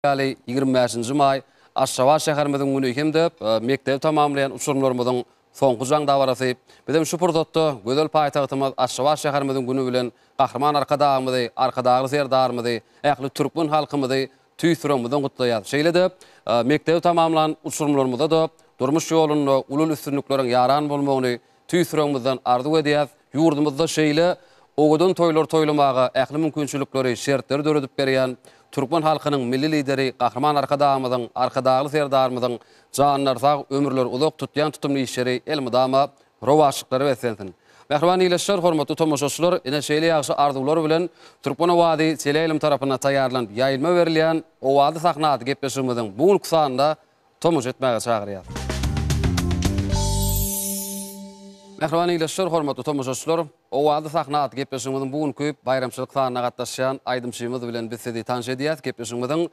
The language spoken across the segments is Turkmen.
Ýaly 25-nji maý Aşgabat şäherimiziň güni hem-de mekdebi tamamlaýan uçurymlarymyzyň soňky jaň dabarasy. Bizem şu pursatda gözel paýtagtymyz Aşgabat şäherimiziň güni bilen Gahryman Arkadagymyzy, Arkadagly Serdarymyzy, ähli türkmen halkymyzy tüýs ýüregimizden gutlaýarys. Şeýle-de mekdebi tamamlan uçurymlarymyza-da durmuş ýolunda uly üstünlikleriň ýaran bolmagyny tüýs ýüregimizden arzuw edýäs. Ýurdumyzda şeýle owadan toýlary toýlamaga ähli mümkinçilikleri, şertleri döredip berýän türkmen halkynyň Milli Lideri Gahryman Arkadagymyzyň, Arkadagly Serdarymyzyň janlary sag, ömürleri uzak, tutýan tutumly işleri elmydama rowaçlyklara beslensin! Mähriban ildeşler, hormatly tomaşaçylar, ine şeýle ýagşy arzuwlar bilen Türkmen owazy teleýaýlym tarapyndan taýýarlanyp ýaýlyma berilýän Owazly sahna atly gepleşigimiziň bu günki sanynda tomaşa etmäge çagyrýar. Mähriban ildeşler, hormatly tomaşaçylar, Owazly sahna atly gepleşigimiziň bu günki baýramçylyk sanyna gatnaşýan aýdymçymyz bilen biz sizi tanyş edýäs. Gepleşigimiziň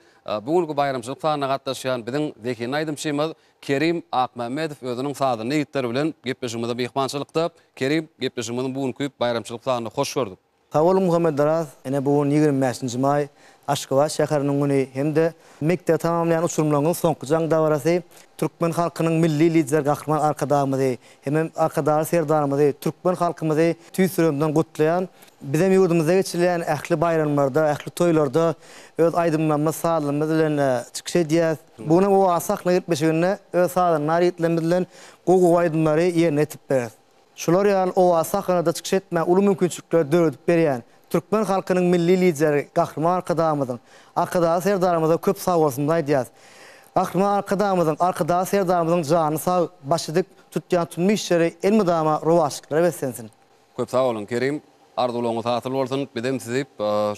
bu günki baýramçylyk sanyna gatnaşýan biziň zehinli aýdymçymyz Kerim Akmämmedow özüniň sazanda ýigitleri bilen gepleşigimize myhmançylykda. Kerim, gepleşigimiziň bu günki baýramçylyk sanyny hoş gördük. Sag boluň Muhammedoraz, ine bu gün 25-nji maý, Aşgabat şäheriniň güni hem-de mekdebi tamamlaýan uçurymlaryňyň soňky jaň dabarasy türkmen halkynyň Milli Lideri Gahryman Arkadagymyzy hemem Arkadagly Serdarymyzy, türkmen halkymyzy tüýs ýüregimden gutlaýan. Bizem ýurdumyzda geçirilýän ähli baýramlarda, ähli toýlarda öz aýdymlarymyz, sazlarymyz bilen çykyş edýäs. Bu günem Owaz sahna gepleşiginde öz sazandar ýigitlerimiz bilen gowy-gowy aýdymlary ýerine ýetirip bereris. Şular ýaly owazly sahnada çykyş etmäge uly mümkinçilikleri döredip berýän türkmen halkynyň Milli Lideri Gahryman Arkadagymyzyň, Arkadagly Serdarymyza köp sagbolsunymyzy aýdýarys. Gahryman Arkadagymyzyň, Arkadagly Serdarymyzyň jany sag, başy dik, tutýan tutumly işleri elmydama rowaçlyklara beslensin. Köp sag boluň Kerim. Arzuwlaryňyz hasyl bolsun. Bizem sizi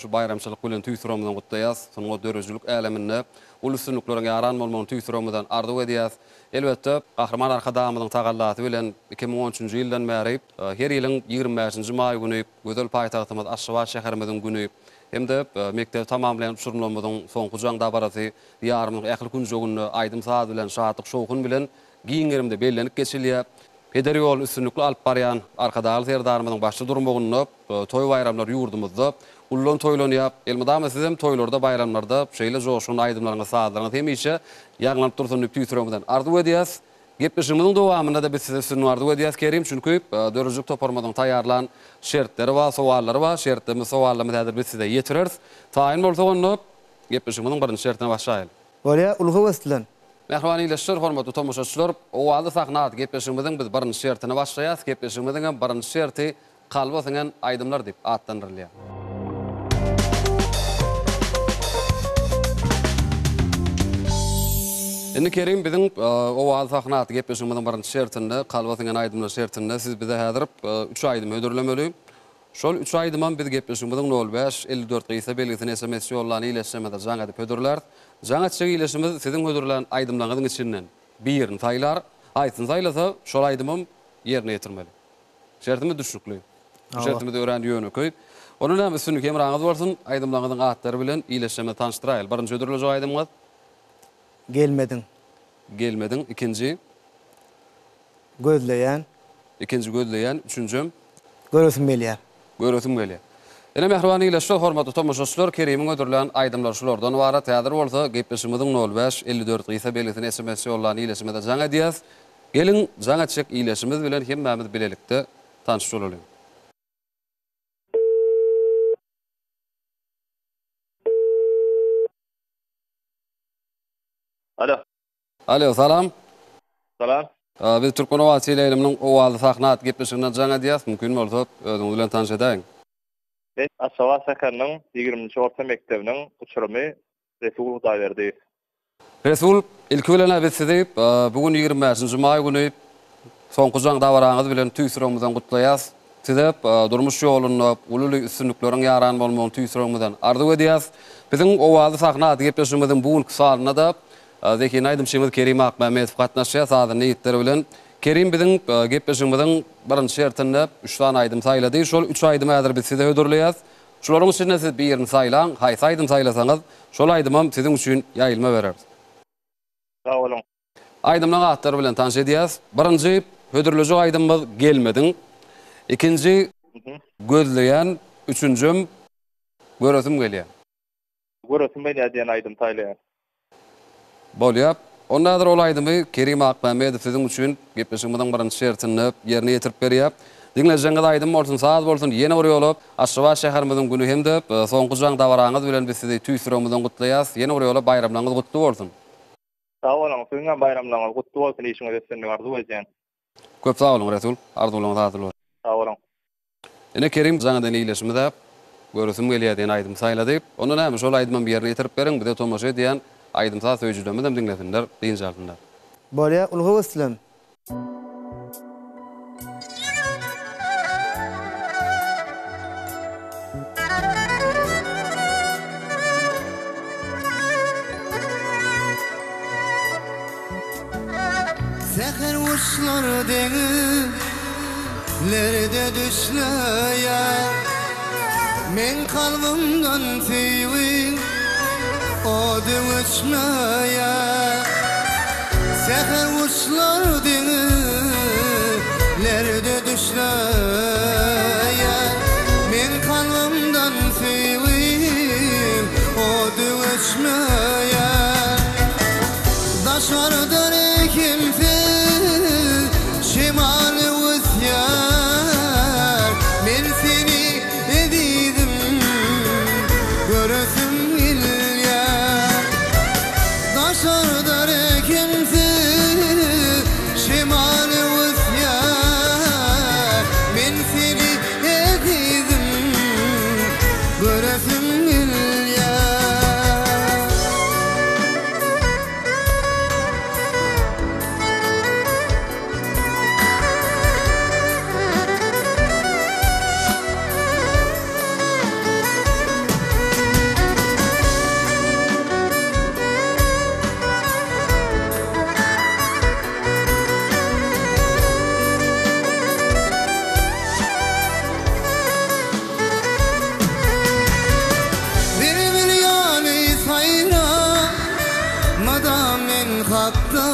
şu baýramçylyk bilen tüýs ýüregimizden gutlaýas. Sungat döredijilik äleminde uly üstünlikleriň ýaran bolmagyny tüýs ýüregimizden arzuw edýäs. Elbetde, Gahryman Arkadagymyzyň tagallasy bilen 2013-nji ýyldan bäri her ýylyň 25-nji maý güni gözel paýtagtymyz Aşgabat şäherimiziň güni hem-de mekdebi tamamlaýan uçurymlarymyzyň soňky jaň dabarasy Diýarymyzyň ähli künjeginde aýdym-saz bilen, şatlyk-şowhun bilen giň gerimde bellenip geçilýär. Peder ýoluny üstünlikli alyp barýan Arkadagly Serdarymyzyň başda durmagynda toý-baýramlar ýurdumyzda ullan toýlanýar. Elmydama sizem toýlarda, baýramlarda şeýle joşgunly aýdymlaryňyz, sazlaryňyz hemişe ýaňlanyp dursun diýip tüýs ýüregimizden arzuw edýäs. Gepleşigimiziň dowamynda-da biz size üstünlik arzuw edýäs Kerim, çünki döredijilik toparymyzyň taýýarlan şertleri bar, sowallary bar. Şertlerimizi, sowallarymyzy häzir biz size ýetireris. Taýyn bolsak onda gepleşigimiziň birinji şertine başlaýaly. Bolýar, uly höwes bilen. Mähriban ildeşler, hormatly tomaşaçylar, Owazly sahna atly gepleşigimiziň biz birinji şertine başlaýarys. Gepleşigimiziň hem birinji şerti Kalba siňen aýdymlar diýip atlandyrylýar. Indi Kerim biziň Owazly sahna atly gepleşigimiziň birinji şertinde, Kalba siňen aýdymlar şertinde siz bize häzir üç aýdym hödürlemeli. Şol üç aýdymam biz gepleşigimiziň nol bäş, 54 gysga belgisine sms ýollan ildeşlerimize jaň edip hödürläris. Jaň etjek ildeşimiz siziň hödürlän aýdymlaryňyzyň içinden birini saýlar. Haýsyny saýlasa, şol aýdymam ýerine ýetirmeli. Şertimiz düşnükli. Bu şertimiz örän ýönekeý. Onda näme, üstünlik hemraňyz bolsun. Aýdymlaryňyzyň atlary bilen ildeşlerimizi tanyşdyraýaly. Birinji hödürlejek aýdymyňyz? Gelmediň. Gelmediň. Ikinji? Gözleýän. Ikinji gözleýän, üçünjem? Göresim gelýär. Göresim gelýär. Ine mähriban ildeşler, hormatly tomaşaçylar, Kerimiň hödürlän aýdymlary şulardan ybarat. Häzir bolsa gepleşigimiziň nol bäş, 54 gysga belgisine sms ýollan ildeşimize jaň edýäs. Geliň, jaň etjek ildeşimiz bilen hemmämiz bilelikde tanyş bolalyň. Alo. Alo, salam. Salam. Biz Türkmen owazy teleýaýlymynyň Owazly sahna atly gepleşiginden jaň edýäs. Mümkin bolsa, özüňiz bilen tanyş edäýiň. Men Aşgabat şäheriniň ýigriminji orta mekdebiniň uçurymy Resul Hudaýberdiýew. Resul, ilki bilen-ä biz sizi bu gün 25-nji maý güni soňky jaň dabaraňyz bilen tüýs ýüregimizden gutlaýas. Size durmuş ýolunda uly-uly üstünlikleriň ýaran bolmagyny tüýs ýüregimizden arzuw edýäs. Biziň Owazly sahna atly gepleşigimiziň bu günki sanynda-da zehinli aýdymçymyz Kerim Akmämmedow gatnaşýar sazanda ýigitleri bilen. Kerim biziň gepleşigimiziň birinji şertinde üç sany aýdym saýlady. Şol üç aýdymy häzir biz size hödürleýäs. Şularyň içinden siz birini saýlaň, haýsy aýdym saýlasaňyz, şol aýdymam siziň üçin ýaýylma bereris. Sag boluň. Aýdymlaň atlary bilen tanyş edýäs. Birinji hödürlejek aýdymymyz Gelmediň. Ikinji Gözleýän, üçünjem Göresim gelýär. Göresim gelýär diýen aýdym saýlaýan. Bolýa. Onda häzir ol aýdymy Kerim Akmämmedow siziň üçin gepleşigimiziň birinji şertinde ýerine ýetirip berýär. Diňlejegiňiz aýdym bolsun, saz bolsun, ýene bir ýola Aşgabat şäherimiziň güni hem-de Soňky jaň dabaraňyz bilen biz sizi tüýs ýüregimizden gutlaýas. Ýene bir ýola baýramlaryňyz gutly bolsun! Sag boluň, siziňem baýramlaryňyz gutly bolsun, işiňizde üstünlik arzuw edýän. Köp sag boluň Resul, arzuwlaryňyz hasyl bolsun. Sag boluň. Ine Kerim jaň eden ildeşimiz-ä Göresim gelýär diýen aýdymy saýlady. Onda näme, şol aýdymam ýerine ýetirip beriň, bize tomaşa edýän aýdym-saz söýüjilerimizem diňlesinler, dynç alsynlar. Bolýa, uly höwes bilen. Säher guşlar deňizlerde düşleýär Meň kalbymdan söýgi ody öçmeýär Säher guşlar deňizlerde düşleýär Meň kalbymdan söýgi ody öçmeýär Daşarda rehimsiz şemal öwüsýär, Men seni ezizim göresim gelýär. Daşarda rehimsiz şemal öwüsýär, Men seni ezizim göresim gelýär. Bilbil ýaly saýra Mydam men hakda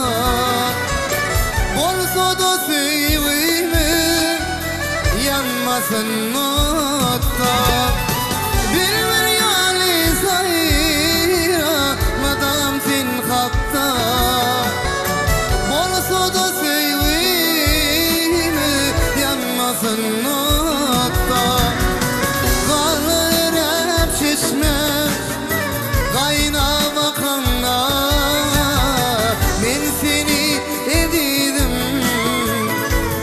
Bolsa-da söýgimiz Ýanmasyn otda Bilbil ýaly saýra Mydam sen hakda Bolsa-da söýgimiz Ýanmasyn otda Garlar eräp çeşme Gaýnap akanda Men seni ezizim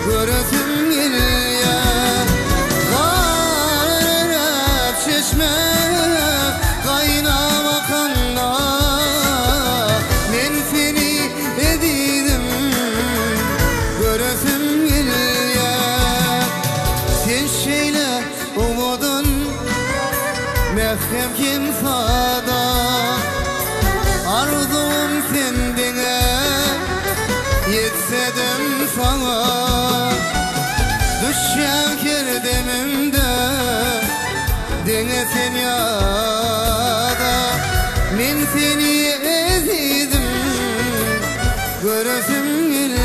Göresim gelýär Gar eräp çeşme Gaýnap akanda Men seni ezizim Göresim gelýär Sen şeýle owadan Mährem hem sada Arzuwym sen diňe Ýetsedim saňa Düşýän her demimde Diňe sen ýada Men seni ezizim Göresim gelýär.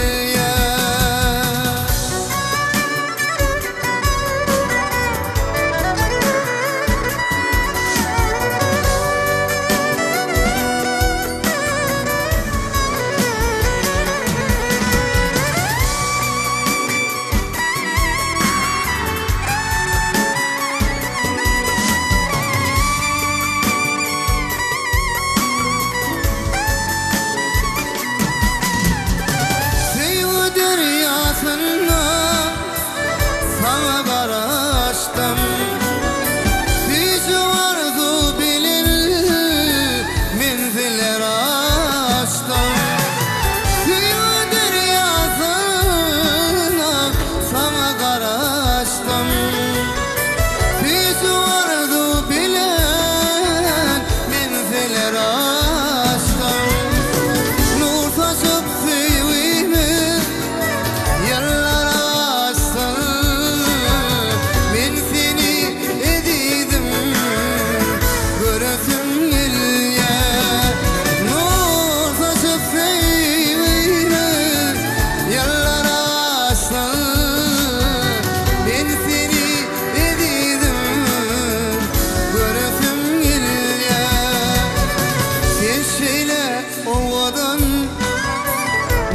owadan,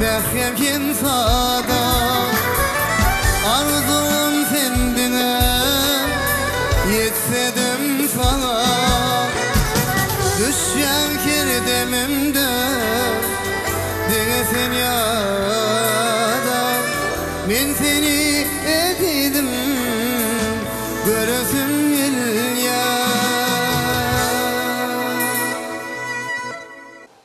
mährem hem sada. Arzuwym sen diňe ýetsedim saňa. Düşýän her demimde diňe sen ýada. Men seni ezizim göresim gelýär.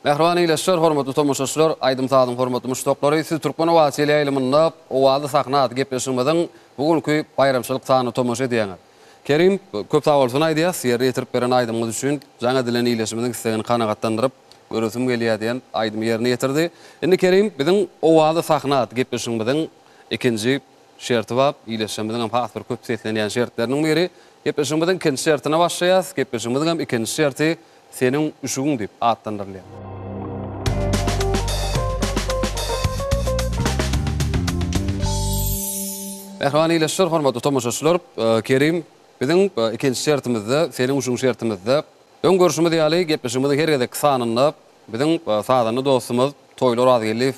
Mähriban ildeşler, hormatly tomaşaçylar, aýdym-sazyň hormatly muşdaklary, siz Türkmen owazy teleýaýlymynda Owazly sahna atly gepleşigimiziň bu günki baýramçylyk sanyna tomaşa edýäňiz. Kerim, köp sagbolsun aýdýas, ýerine ýetirip beren aýdymyňyz üçin, jaň edilen ildeşimiziň islegini kanagatlandyryp, göresim gelýär diýen aýdymy ýerine ýetirdi. Indi Kerim, biziň Owazly sahna atly gepleşigimiziň ikinji şerti bar, ildeşlerimiziň hem has bir köp seslenýän şertleriniň biri. Gepleşigimiziň ikinji şertine başlaýas. Gepleşigimiziň hem ikinji şerti Seniň üşügiň diýip atlandyrylýar. Mähriban ildeşler, hormatly tomaşaçylar, Kerim, biziň ikinji şertimizde, Seniň üşügiň şertimizde, öň görşümiz ýaly, gepleşigimiziň her gezekki sanynda biziň sazanda dostumyz Toýly Orazgeldiýew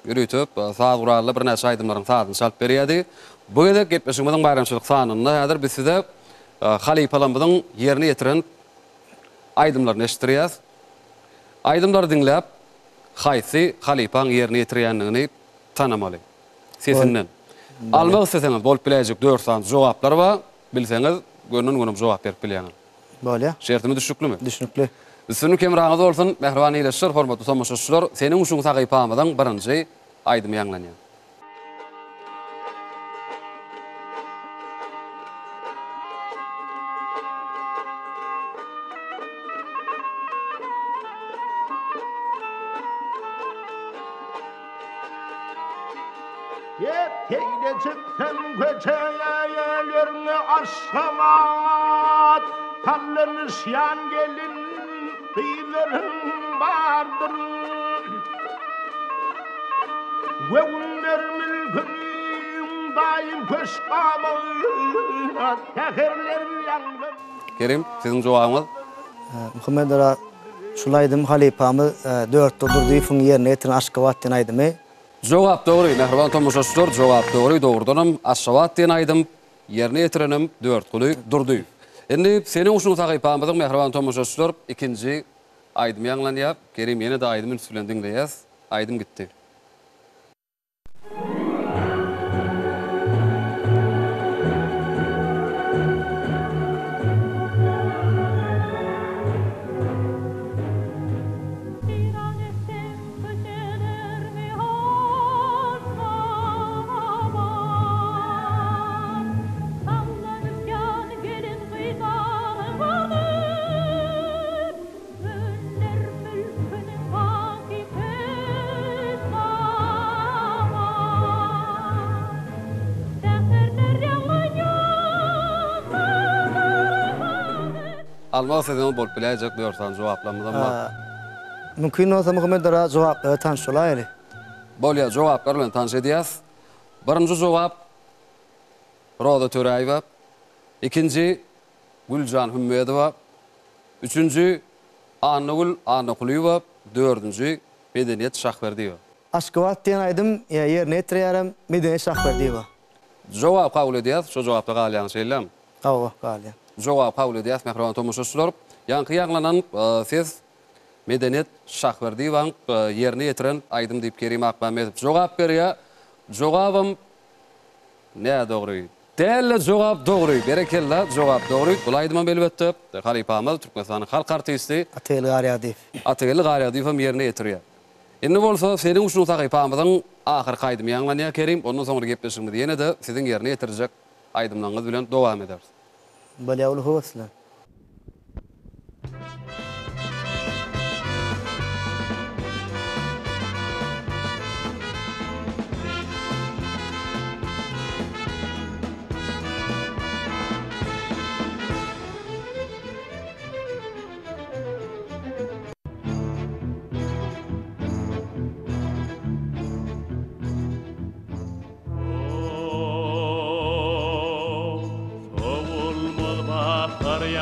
ýörite saz guralynda birnäçe aýdymlaryň sazyny çalyp berýärdi. Bu gezek gepleşigimiziň baýramçylyk sanynda häzir biz size halypalarymyzyň ýerine ýetiren aýdymlaryny eşitdirýäs. Aýdymlary diňläp, haýsy halypaň ýerine ýetirýändigini tanamaly. Sesinden. Almak isleseňiz bolup biläýjek dört sany jogaplar bar. Bilseňiz, gönden-gönem jogap berip bilýäňiz. Bolýar. Şertimiz düşnüklimi? Düşnükli. Üstünlik hemraňyz bolsun, mähriban ildeşler, hormatly tomaşaçylar! Seniň üçin sahypamyzyň birinji aýdymy ýaňlanýar. Eteýde çyksaň köçä ýerine Aşgabat Sallanyşýan gelin gyzlaryň bardyr. Göwünler mülküniň daýym köşk abat Säherler ýaňlan. Kerim, siziň jogabyňyz? Muhammet Oraz, şul aýdym halypamyz Dörtli Durdyýewiň ýerine ýetiren Aşgabat diýen aýdymy. Jogap dogry, mähriban tomaşaçylar, jogap dogry, dogrudanam Aşgabat diýen aýdym ýerine ýetirenem Dörtguly Durdyýew. Indi Seniň üçin sahypamyzyň mähriban tomaşaçylar ikinji aýdymy ýaňlanýar. Kerim ýene-de aýdymy üns bilen diňleýäs. Aýdym gitdi. Seýran etsem köçelermi Aşgabat, Sallanyşýan gelin-gyzlaryň alyp, Önder mülküniň baky peşgabat. Säherler ýaňlanýar sazlaryň. Almak isleseňiz bolup biläýjek dört sany jogaplarymyzam bar. Mümkin bolsa Muhammet aga jogaplara tanyş bolaýaly. Bolýar, jogaplar bilen tanyş edýäs. Birinji jogap Roza Töräýewa, ikinji Güljan Hümmedowa, üçünji Annagül Annakulyýewa, dördünji Medeniýet Şahberdiýewa. Aşgabat diýen aýdym ýerine ýetirýärem Medeniýet Şahberdiýewa. Jogap kabul edýäs, şo jogapda galýaňyz şeýlemi? Hawa, galýan. Jogaby kabul edýäs mähriban tomaşaçylar. Ýaňky ýaňlanan ses Medeniýet Şahberdiýewaň ýerine ýetiren aýdym diýip Kerim Akmämmedow jogap berýär. Jogabam nädogry. Däl-de jogap dogry. Berekella jogap dogry. Bul aýdymam elbetde halypamyz Türkmenistanyň halk artisti. Atageldi Garýagdyýew. Atageldi Garýagdyýew hem ýerine ýetirýär. Indi bolsa seniň üçin sahypamyzyň ahyrky aýdymy ýaňlanýar Kerim. Ondan soňra gepleşigimizi ýene-de siziň ýerine ýetirjek aýdymlaryňyz bilen dowam ederis. Bolýa uly höwes bilen. Sowulmaz bahar ýaňy.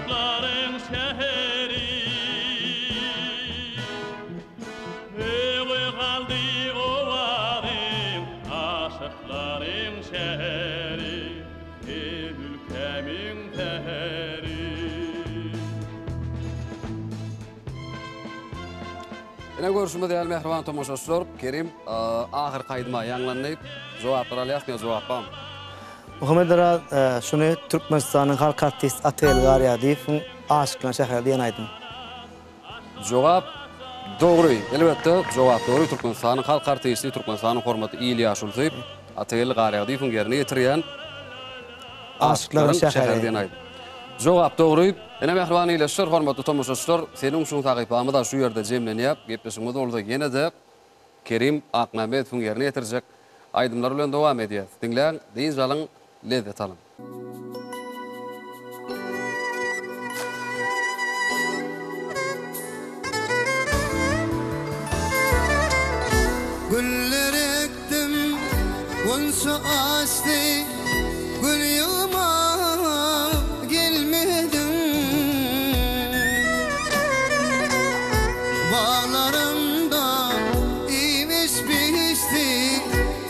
Aşyklaryň şäheri. Öňe galdy owazyň, Aşyklaryň şäheri, Sen ülkämiň säheri. Ine görşümiz ýaly mähriban tomaşaçylar, Kerim ahyrky aýdyma ýaňlandy. Jogaplar alýas, men jogap barmy? Muhammet Oraz şuny Türkmenistanyň halk artisti Atageldi Garýagdyýewiň Aşyklar şäheri diýen aýdym. Jogap dogry. Elbetde, jogap dogry. Türkmenistanyň halk artisti, Türkmenistanyň hormatly il ýaşulusy Atageldi Garýagdyýewiň ýerine ýetirýän Aşyklaryň şäheri diýen aýdym. Jogap dogry. Ine, mähriban ildeşler, hormatly tomaşaçylar, Seniň üçin sahypamyz-a şu ýerde jemlenýär. Gepleşigimiz bolsa ýene-de Kerim Akmämmedowyň ýerine ýetirjek aýdymlary bilen dowam edýär. Diňläň, dynç alyň, lezzet alyň. Güller ekdim, gunça açdy, gül ýygmaga gelmediň. Baglarymda imiş bişdi,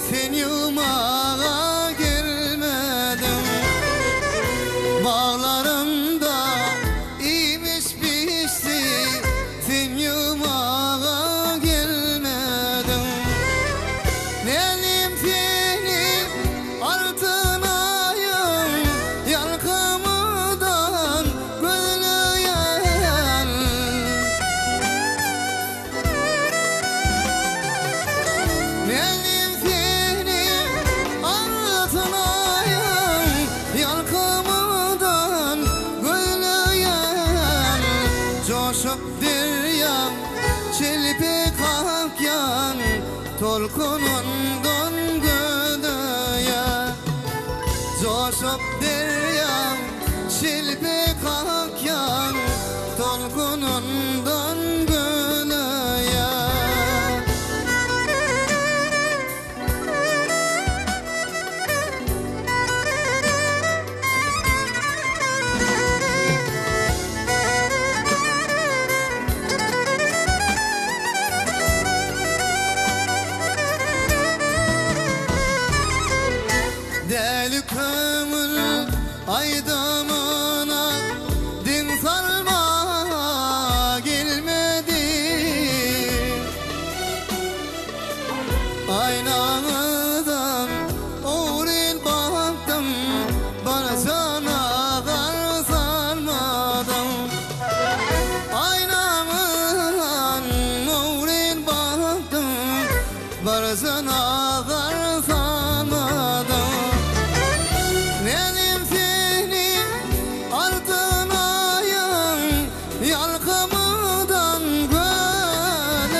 sen ýygmaga gelmediň. Baglarymda imiş bişdi, sen ýygmaga gelmediň. Nälim seni altyn aýyň ýalkymydan gözleýän. Nälim seni altyn aýyň ýalkymydan gözleýän. Joşup derýaň çelpe kakýan tolkunyndan gözleýän. Joşup derýaň şelpe kakýan tolkunyndan gözleýän. Däli köňül aýdymyna diň salmaga gelmedi. Aýnaňyzdan ogryn bakdym, barja nazar salmadym. Aýnaňyzdan ogryn bakdym, barja nazar salmadym. Näzim seni altyn aýyň ýalkymydan gözleýän.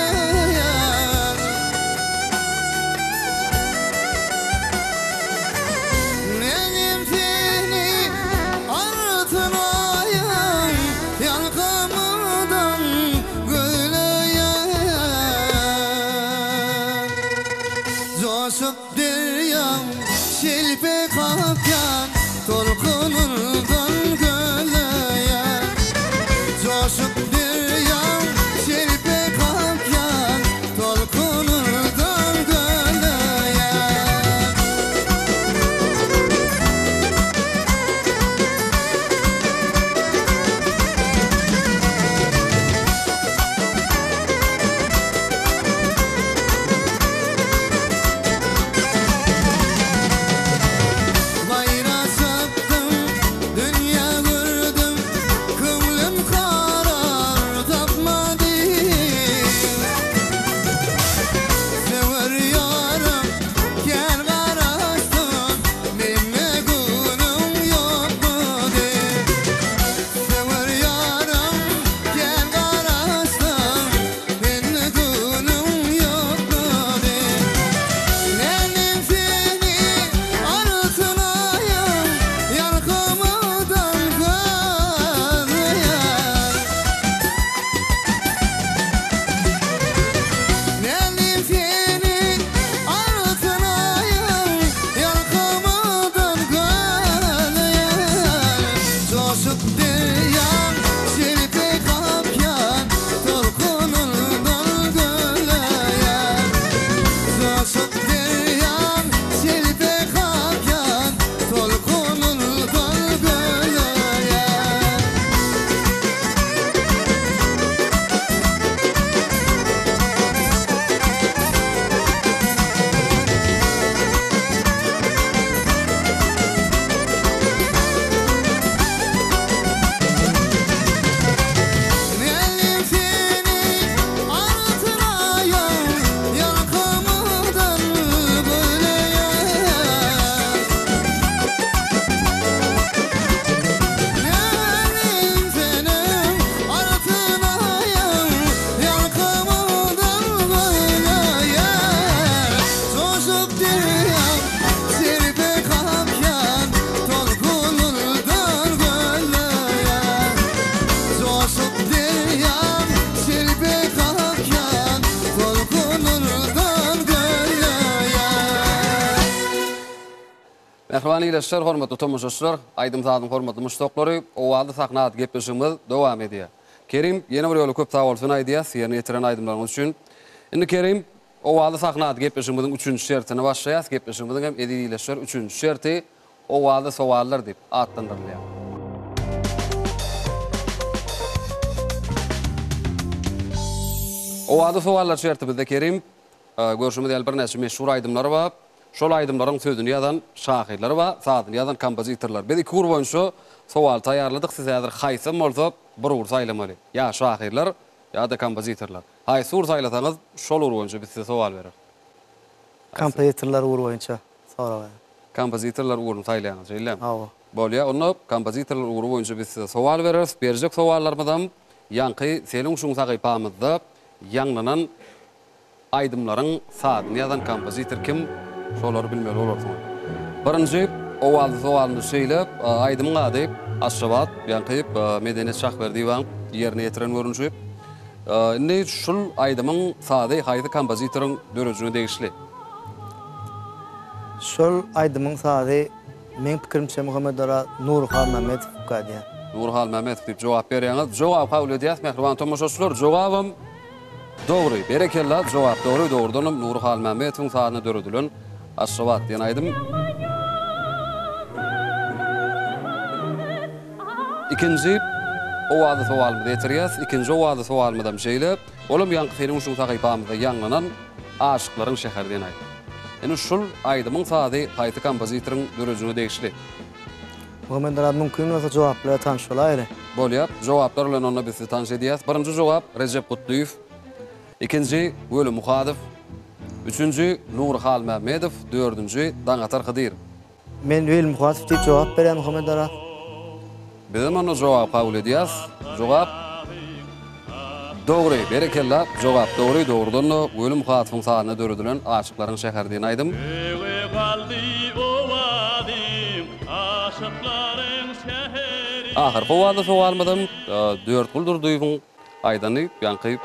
Näzim seni altyn aýyň ýalkymydan gözleýän. Joşup derýaň şelpe kakýan tolkunyndan gözleýän. Joşup derýaň şelpe kakýan tolkunyndan gözleýän. Baýra çykdym. Mähriban ildeşler, hormatly tomaşaçylar, aýdym-sazyň hormatly muşdaklary, Owazly sahna atly gepleşigimiz dowam edýär. Kerim, ýene bir ýola köp sag bolsun aýdýas, ýerine ýetiren aýdymlaryňyz üçin. Indi Kerim, Owazly sahna atly gepleşigimiziň üçünji şertine başlaýas. Gepleşigimiziň hem eziz ildeşler üçünji şerti Owazly sowallar diýip atlandyrylýar. Owazly sowallar şertimizde Kerim, Görşümiz ýaly birnäçe meşhur aýdymlary bar. Şol aýdymlaryň sözüni ýazan şahyrlar bar, sazyny ýazan kompozitorlar. Biz iki ugur boýunça sowal taýýarladyk. Siz häzir haýsam bolsa bir ugur saýlamaly. Ýa şahyrlar, ýa-da kompozitorlar. Haýsy ugur saýlasaňyz, şol ugur boýunça biz size sowal bereris. Kompozitorlar ugry boýunça sorag beriň. Kompozitorlar ugruny saýlaýaňyz, şeýlemi? Hawa. Bolýar. Onda kompozitorlar ugry boýunça biz size sowal bereris. Berjek sowallarymyzam ýaňky Seniň şuň sahypamyzda ýaňlanan Aýdymlaryň sazyny ýazan kompozitor kim? Şolary bilmeli bolarsyňyz. Birinji owazly sowalymyz şeýle, aýdymyň ady Aşgabat, ýaňky Medeniýet Şahberdiýewaň ýerine ýetiren görnüşi. Indi şul aýdymyň sazy haýsy kompozitoryň döredijiligine degişli? Şol aýdymyň sazy meň pikirimçe Muhammet Oraz Nury Halmämmedowyňka diýýän. Nury Halmämmedow diýip jogap berýäňiz. Jogaby kabul edýäs mähriban tomaşaçylar. Jogabam Dogry, berekella, jogap dogry, dogrudanam Nury Halmämmetowyň sazyna döredilen Aşgabat diýen aýdym. Ikinji owazly sowalymyzy ýetirýäs. Ikinji owazly sowalymyzam şeýle, olam ýaňky seniň şuň sahypamyzda ýaňlanan Aşyklaryň şäheri diýen aýdym. Indi şul aýdymyň sazy haýsy kompozitoryň döredijiligine degişli? Muhammet Myrat mümkin bolsa jogaplara tanyş bolaýly. Bolýar. Jogaplar bilen onda biz sizi tanyş edýäs. Birinji jogap Rejep Gutlyýew. Ikinji Weli Muhadow. Üçünji Nury Halmämmedow. Dördünji Daňatar Hydyrow. Men Weli Muhadow diýip jogap berýän Muhammet Myrat. Bizem onda jogaby kabul edýäs. Jogap dogry. Berekella, jogap dogry. Dogrudan-da, Weli Muhatowyň sazyna döredilen Aşyklaryň şäheri diýen aýdym. Öňe galdy owazym, Aşyklaryň şäheri. Ahyrky owazly sowalymyzam Dörtgül Durdyýewiň Aýdany, ýaňky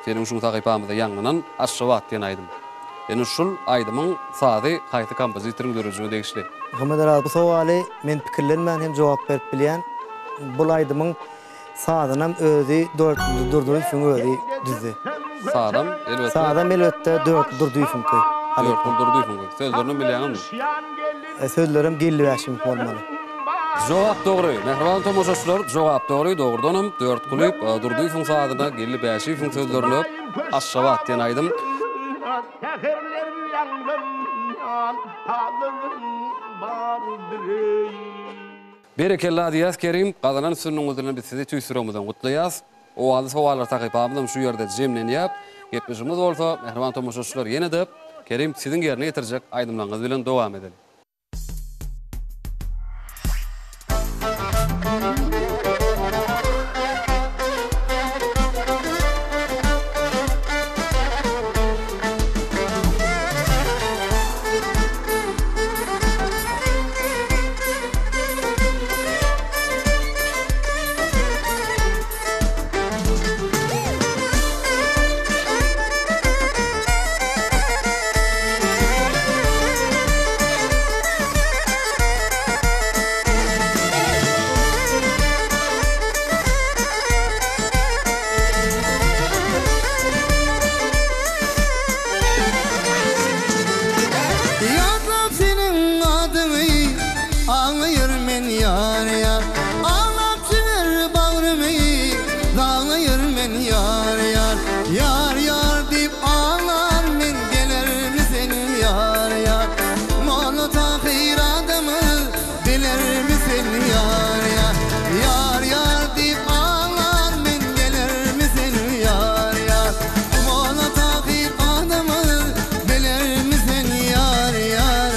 seniň şuň sahypamyzda ýaňlanan Aşgabat diýen aýdym. Indi şul aýdymyň sazy haýsy kompozitoryň döredijiligine degişli? Muhammet Araz bu sowaly men pikirlenmän hem jogap berip bilýän. Bul aýdymyň sazynam özi Dörtli Durdyýewiň özi düzdi. Sazam elbetde. Sazam elbetde Dörtli Durdyýewiňki. Dörtgül Durdyýewiňki. Sözlerinem bilýäňizmi? Sözlerem Geldi Bäşimow bolmaly. Jogap dogry. Mähriban tomaşaçylar, jogap dogry. Dogrudanam, Dörtguly Durdyýewiň sazyna, Geldi Bäşiýewiň sözlerine Aşgabat diýen aýdym. Berekella diýýäs Kerim, gazanan üstünligiňiz bilen biz sizi tüýs ýüregimizden gutlaýas. Owazly sowallar sahypamyzam şu ýerde jemlenýär. Gepleşigimiz bolsa, mähriban tomaşaçylar, ýene-de Kerim siziň ýerine ýetirjek aýdymlaryňyz bilen dowam edeli. Ýatlap seniň adyňy Aňaýar men ýar ýar Aglap jiger bagrymy Daglaýar men ýar ýar Ýar ýar diýip aglar men Gelermi sen ýar ýar Molla Tahyr adamyz Bilermi sen ýar ýar Ýar ýar diýip aglar men Gelermi sen ýar ýar Molla Tahyr adamyz Bilermi sen ýar ýar.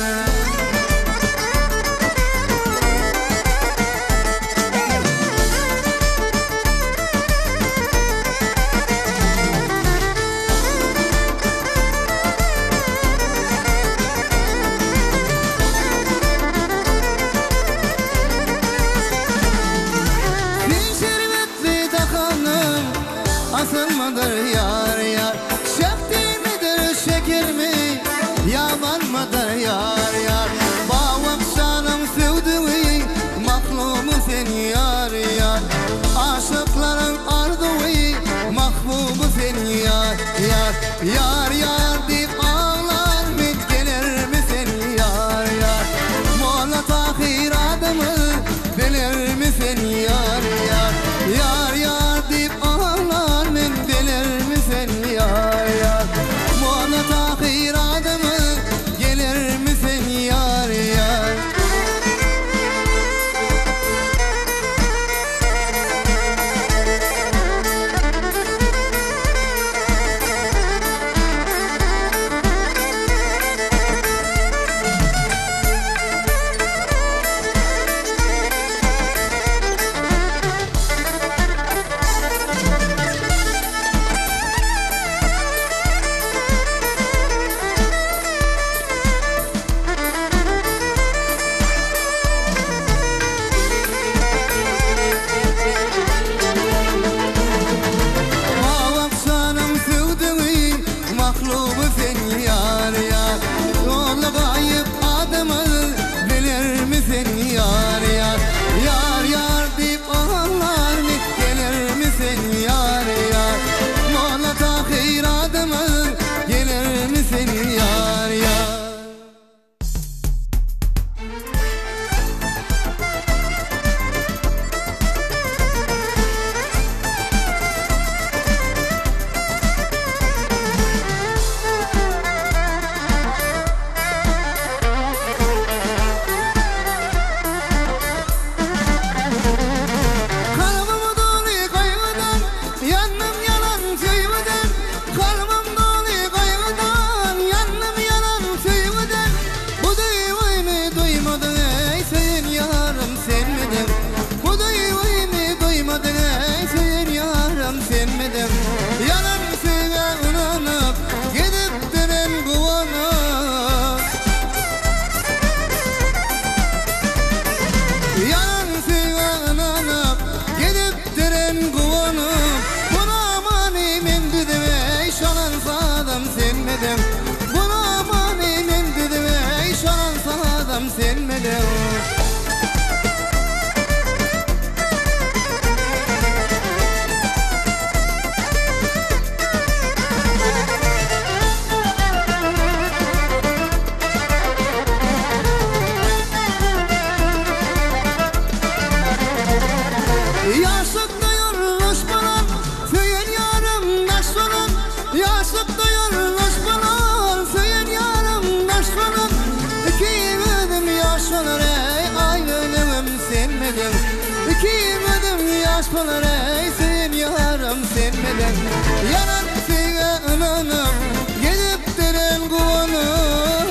sadym sen meniň. Ýaşlykda ýoldaş bolan, söýen ýarym daş bolan, Ýaşlykda ýoldaş bolan, söýen ýarym daş bolan, Ikimizem ýaş bolar eý, aý bölegim sen meniň. Ikimizem ýaş bolar eý, söýen ýarym sen meniň. Ýalan söýgä ynanyp, gezipdirin guwanyp.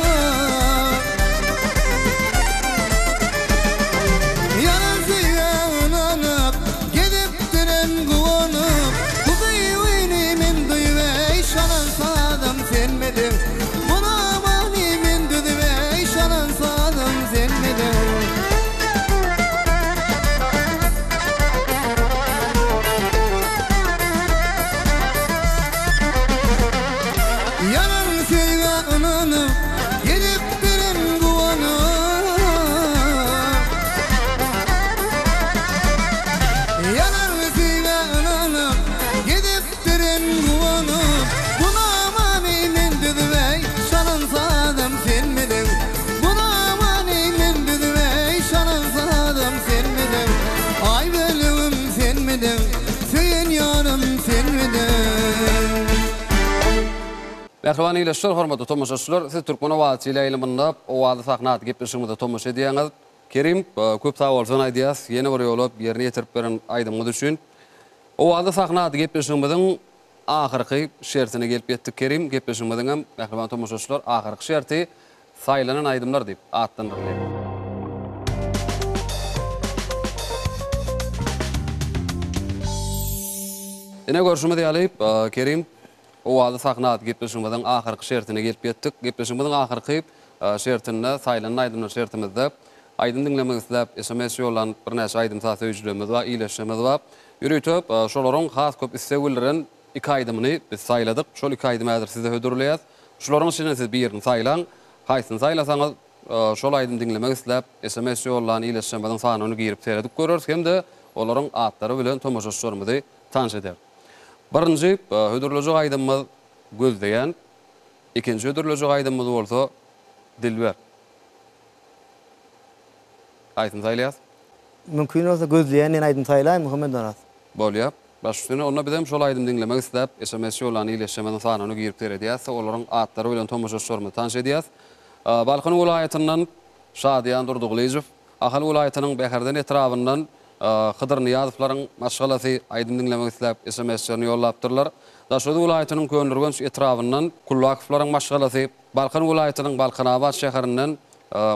Ýalan söýgä ynanyp, gezipdirin guwanyp. Bu duýgyny men duýup eý, şalan sazym senmediň. Bu namany men düzüp eý, şalan sazym senmediň. Ýalan söýgä ynanyp, gezip birin guwanyp. Ýalan söýgä ynanyp, gezip birin guwanyp. Bu namany men düzüp eý, şalan sazym senmediň. Bu namany men düzüp eý, şalan sazym senmediň. Aý bölegim senmediň, söýen ýarym senmediň. Mähriban ildeşler, hormatly tomaşaçylar, siz Türkmen owazy teleýaýlymynda Owazly sahna atly gepleşigimize tomaşa edýäňiz. Kerim, köp sag bolsun aýdýas, ýene bir ýola ýerine ýetirip beren aýdymyňyz üçin. Owazly sahna atly gepleşigimiziň ahyrky şertine gelip ýetdik Kerim, gepleşigimiziňem, mähriban tomaşaçylar, ahyrky şerti Saýlanan aýdymlar diýip atlandyrylýar. Ine görşümiz ýaly, Kerim, Owazly sahna atly gepleşigimiziň ahyrky şertine gelip ýetdik. Gepleşigimiziň ahyrky şertinde, saýlanan aýdymlar şertimizde aýdym diňlemek isläp sms ýollan birnäçe aýdym-saz söýüjilerimiz bar, ildeşlerimiz bar. Ýörite şolaryň has köp isleg bildiren iki aýdymyny biz saýladyk. Şol iki aýdymy häzir size hödürleýäs. Şularyň içinden siz birini saýlaň. Haýsyny saýlasaňyz, şol aýdymy diňlemek isläp, sms ýollan ildeşlerimiziň sanyny girip seredip göreris hem-de olaryň atlary bilen tomaşaçylarymyzy tanyş ederis. Birinji hödürlejek aýdymymyz Gözleýän, ikinji hödürlejek aýdymymyz bolsa Dilber. Haýsyny saýlaýas? Mümkin bolsa Gözleýän diýen aýdymy saýlaýyn Muhammet Oraz. Bolýa. Baş üstüne, onda bizem şol aýdymy diňlemek isläp, sms ýollan ildeşlerimiziň sanyna girip seredýäs-de, olaryň atlary bilen tomaşaçylarymyzy tanyş edýäs. Balkan welaýatyndan Şadyýan Durdygylyjow, Ahal welaýatynyň Bäherden etrabyndan Hydyr Nyýazowlaryň maşgalasy aýdym diňlemek isläp, sms-lerini ýollapdyrlar. Daşoguz welaýatynyň Köneürgenç etrabyndan Kullakowlaryň maşgalasy, Balkan welaýatynyň Balkanabat şäherinden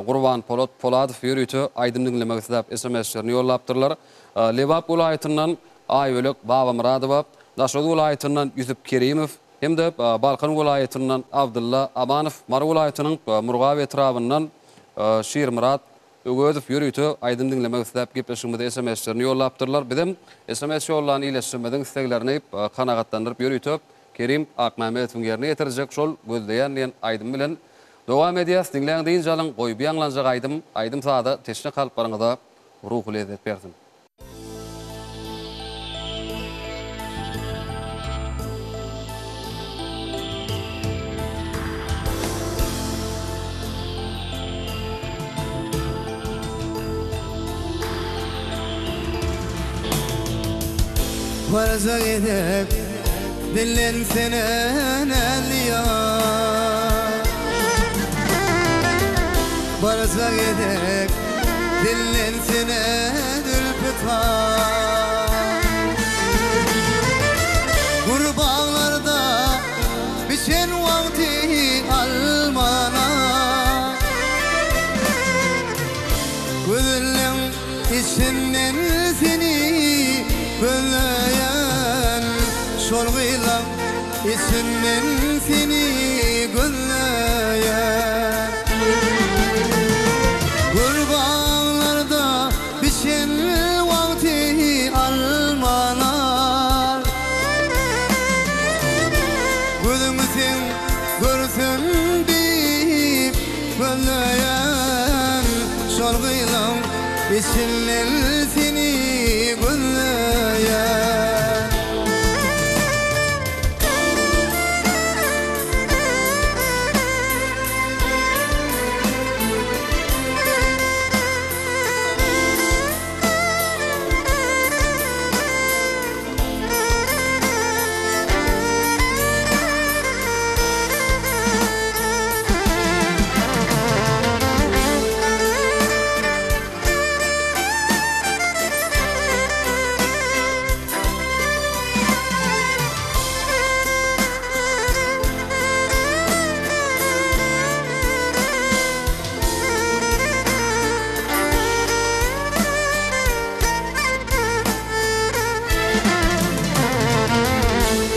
Gurbanpolat Poladow ýörite aýdym diňlemek isläp, sms-lerini ýollapdyrlar. Lebap welaýatyndan Aýbölek Babamyradowa, Daşoguz welaýatyndan Ýusup Kerimow hem-de Balkan welaýatyndan Abdylla Amanow, Mary welaýatynyň Murgap etrabyndan Şirmyrat Öwezow ýörite aýdym diňlemek isläp gepleşigimize sms-lerini ýollapdyrlar. Bizem sms ýollan ildeşlerimiziň isleglerini kanagatlandyryp ýörite Kerim Akmämmedowyň ýerine ýetirjek şol Gözleýän diýen aýdymy bilen dowam edýäs. Diňläň dynç alyň, goý bu ýaňlanjak aýdym aýdym-saza teşne kalplaryňyza ruhy lezzet bersin. Barja gezek dillensene näzli ýar Barja gezek dillensene zülpi tar Gür baglarda bişen wagty almalar Gözelleň içinden seni gözleýän Şol gyzlaň içinden seni gözleýän Gür baglarda bişen wagty almalar Gözüňi seň görsem diýip gözleýän. Şol gylaň içinden seni gözleýän.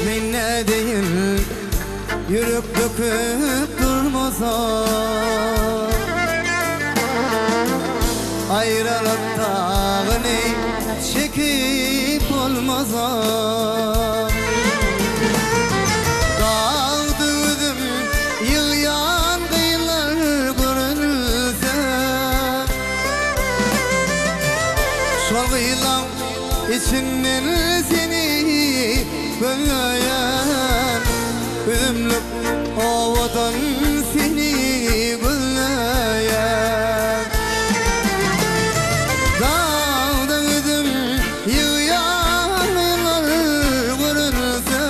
Men nädeýin ýürek döküp durmasam, Aýralyk dagyny çekip bolmasa. Dagda üzüm ýygýan gyzlar görünse. Şol gyzlaň içinden seni gözleýän Üzümlik owadan seni gözleýän Dagda üzüm ýygýan gyzlar görünse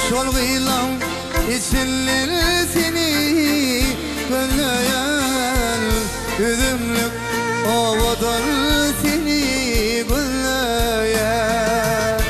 Şol gyzlaň içinden seni gözleýän Üzümlik owadan seni gözleýän.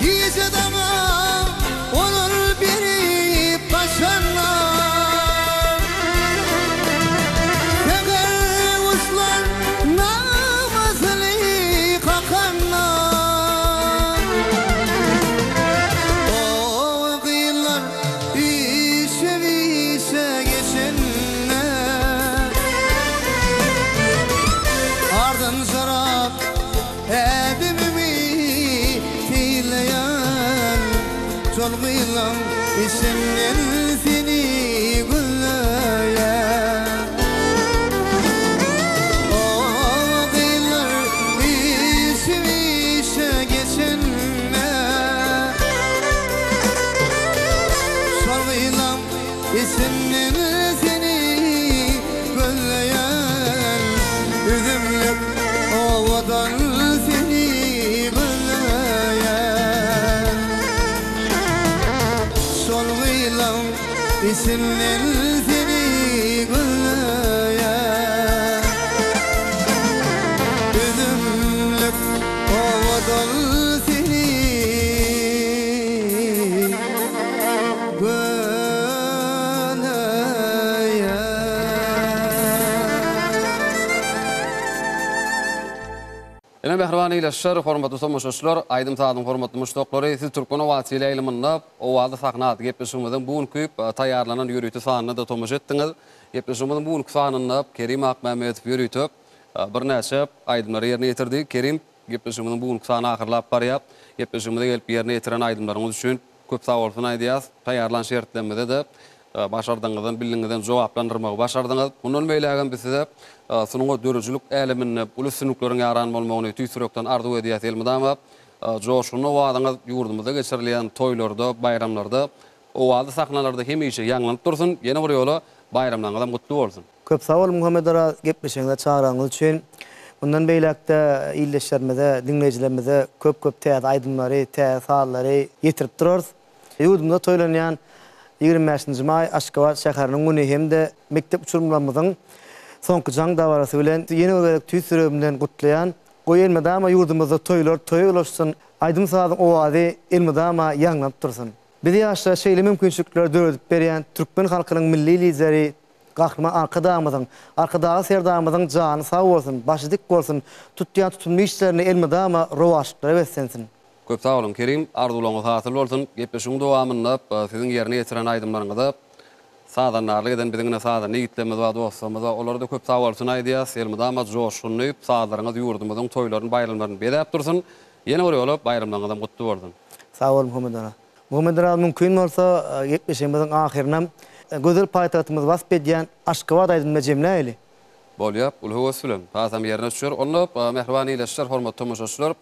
Gije daňa olar berip gaçanlar. Säher guşlar nagmasyny kakanlar. O gyzlar işe-bişe geçende. Ardynjyrap ädimimi seýleýän şol gyzlaň içinden seni gözleýän. O gyzlar işe-bişe geçende şol gyzlaň içinden seni gözleýän. Üzümlik owadan seni gözleýän. Şol gyzlaň içinden seni gözleýän. Üzümlik owadan seni gözleýän. Ine mähriban ildeşler, hormatly tomaşaçylar, aýdym-sazyň hormatly muşdaklary, siz Türkmen owazy teleýaýlymynda Owazly sahna atly gepleşigimiziň bu günki taýýarlanan ýörite sanyna-da tomaşa etdiňiz. Gepleşigimiziň bu günki sanynda Kerim Akmämmedow ýörite birnäçe aýdymlary ýerine ýetirdi. Kerim, gepleşigimiziň bu günki sany ahyrlap barýar. Gepleşigimize gelip ýerine ýetiren aýdymlaryňyz üçin köp sagbolsun aýdýas. Taýýarlan şertlerimize-de başardygyňyzdan, bildigiňizden jogaplandyrmagy başardyňyz. Mundan beýlägem biz size sungat döredijilik äleminde uly üstünlikleriň ýaran bolmagyny tüýs ýürekden arzuw edýäs. Elmydama joşgunly owazyňyz ýurdumyzda geçirilýän toýlarda, baýramlarda, owazly sahnalarda hemişe ýaňlanyp dursun. Ýene bir ýola baýramlaryňyzam gutly bolsun! Köp sag boluň Muhammet Oraz gepleşigiňize çagyragyňyz üçin. Mundan beýläkde ildeşlerimize, diňleýjilerimize köp-köp täze aýdymlary, täze sazlary ýetirip durarys. Ýurdumyzda toýlanýan 25-nji maý Aşgabat şäheriniň güni hem-de mekdep uçurymlarymyzyň soňky jaň dabarasy bilen ýene bir gezek tüýs ýüregimden gutlaýan. Goý elmydama ýurdumyzda toýlar toýa ulaşsyn, aýdym-sazyň owazy elmydama ýaňlanyp dursun. Biz ýaşlara şeýle mümkinçilikleri döredip berýän türkmen halkynyň Milli Lideri Gahryman Arkadagymyzyň, Arkadagly Serdarymyzyň jany sag bolsun, başy dik bolsun, tutýan tutumly işlerinde elmydama rowaçlyklara beslensin. Köp sag boluň Kerim, arzuwlaryňyz hasyl bolsun. Gepleşigiň dowamynda siziň ýerine ýetiren aýdymlaryňyza sazandarlyk eden biziň ine sazanda ýigitlerimiz bar, dostlarymyz bar. Olara-da köp sag bolsun aýdýas. Elmydama joşgunly sazlaryňyz ýurdumyzyň toýlaryny, baýramlaryny bezäp dursun. Ýene bir ýola baýramlaryňyzam gutly bolsun. Sag bol Muhammet aga. Muhammet aga mümkin bolsa gepleşigimiziň ahyrynam gözel paýtagtymyzy wasp edýän Aşgabat aýdymyna jemläýeli. Bolýa, uly höwes bilen. Hasam ýerine düşer. Onda, mähriban ildeşler, hormatly tomaşaçylar,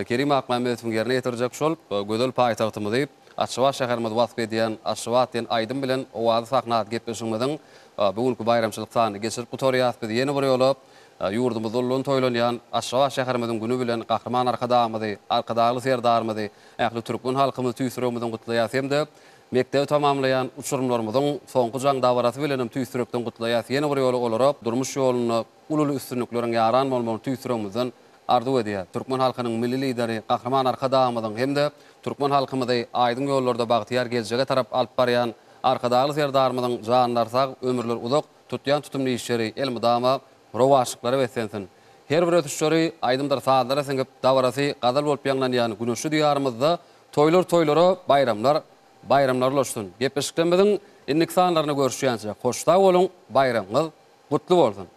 Kerim Akmämmedowyň ýerine ýetirjek şol gözel paýtagtymyzy, Aşgabat şäherimizi wasp edýän Aşgabat diýen aýdym bilen Owazly sahna atly gepleşigimiziň bu günki baýramçylyk sanyny geçirip gutarýas. Biz ýene bir ýola ýurdumyzda ullan toýlanýan Aşgabat şäherimiziň güni bilen Gahryman Arkadagymyzy, Arkadagly Serdarymyzy, ähli türkmen halkymyzy tüýs ýüregimizden gutlaýas hem-de Mekdebi tamamlaýan uçurymlarymyzyň soňky jaň dabarasy bilenem tüýs ýürekden gutlaýas. Ýene bir ýola olara durmuş ýolunda uly-uly üstünlikleriň ýaran bolmagyny tüýs ýüregimizden arzuw edýäs. Türkmen halkynyň Milli Lideri Gahryman Arkadagymyzyň hem-de türkmen halkymyzy aýdyň ýollarda bagtyýar geljege tarap alyp barýan Arkadagly Serdarymyzyň janlary sag, ömürleri uzak, tutýan tutumly işleri elmydama rowaçlyklara beslensin. Her bir ösüşleri aýdymdyr sazlara siňip, dabarasy gazal bolup ýaňlanýan güneşli Diýarymyzda Toýlar toýlara, baýramlar baýramlara ulaşsyn. Gepleşiklerimiziň indiki sanlarynda görüşýänçä hoş sag boluň, baýramyňyz gutly bolsun!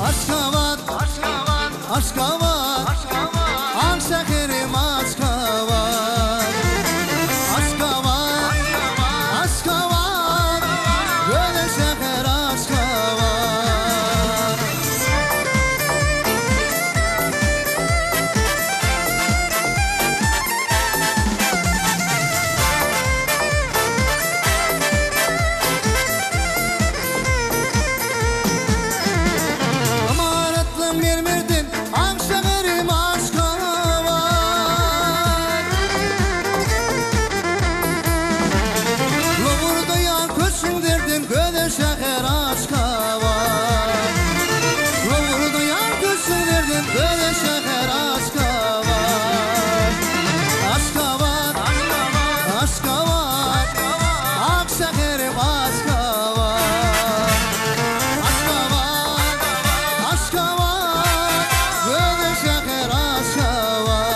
Aşgabat, Aşgabat, Ak şäherim Aşgabat. Aşgabat, Aşgabat, Gözel şäher Aşgabat. Ymaratly mermerden ak şäherim Aşgabat. Lowurdaýar köşgüň zerden gözel şäher Aşgabat. Lowurdaýar köşgüň zerden gözel şäher Aşgabat. Aşgabat, Aşgabat, ak şäherim Aşgabat. Aşgabat, Aşgabat, gözel şäher Aşgabat.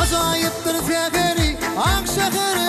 Ajaýypdyr säheri, ak şäheri.